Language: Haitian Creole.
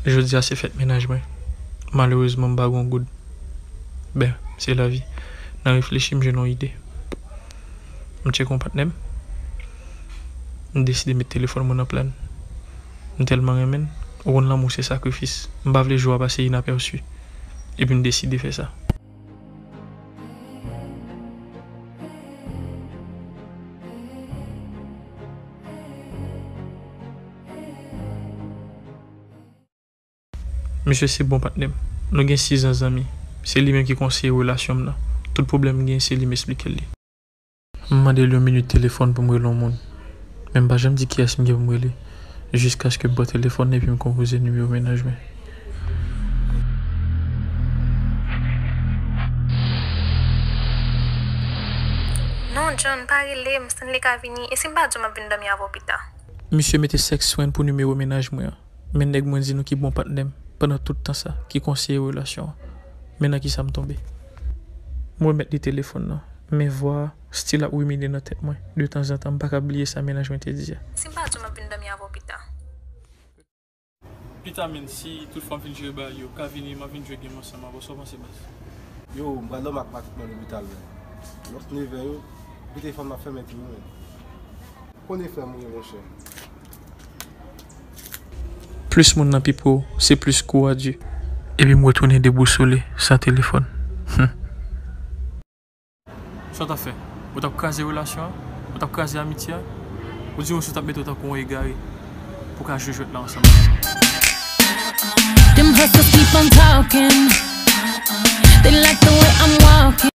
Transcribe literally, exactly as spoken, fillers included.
Jodi a se fèt mennaj mwen. Malerezman, m pa gen yon goud. Ben, se lavi. Nan reflechi, m jwenn yon ide. M tcheke yon patnè m. M deside met telefòn mwen nan plan. M tèlman renmen l. Ou konn lanmou se sakrifis. M pa vle jou a pase inapèsi. Epi m deside fè sa. Misye se bon patnè m. Nou gen sis an zanmi. Se li menm ki konseye relasyon m nan. Tout pwoblèm m gen, se li m esplike l li. M mande l yon minit telefòn pou m rele yon moun. Men m pa janm di kiyès m gen pou m rele. Jiskaske m pran telefòn nan epi m konpoze nimewo mennaj mwen. Non, John, pa rele m. Stanley ka vini. E si m pa di w m ap vin dòmi avè w pita? Misye mete sèks fren pou nimewo mennaj mwen an. Men nèg mwen di nou ki bon patnè m pandan tout tan sa, ki konseye relasyon an. Men nan kisa m tonbe. M remèt li telefòn nan. Men vwa a still ap rimine nan tèt mwen. De tanzantan, m pa ka bliye sa mennaj mwen te di a. Si m pa di w m ap vin dòmi avè w pita? Pita, men si tout fwa m fin jere bagay yo, ka vini, m ap vin jwe game ansanm avè w. Sa w panse, baz? Yo, m pral dòmi ak Patrick nan lopital, men. Lòt nevè yo, kite fanm ap fèmen pi, men. Konnen frè m ou ye, monchè. Plis moun nan pi pre w, se plis kou a di. Epi m retounen debousole, san telefòn. Hum. Sa w t ap fè? Ou t ap kraze relasyon an? Ou t ap kraze amitye a? Ou di w si w t ap mete w tankou yon egare pou w ka jwe jwèt la ansanm? Them hustlers keep on talking. They like the way I'm walking.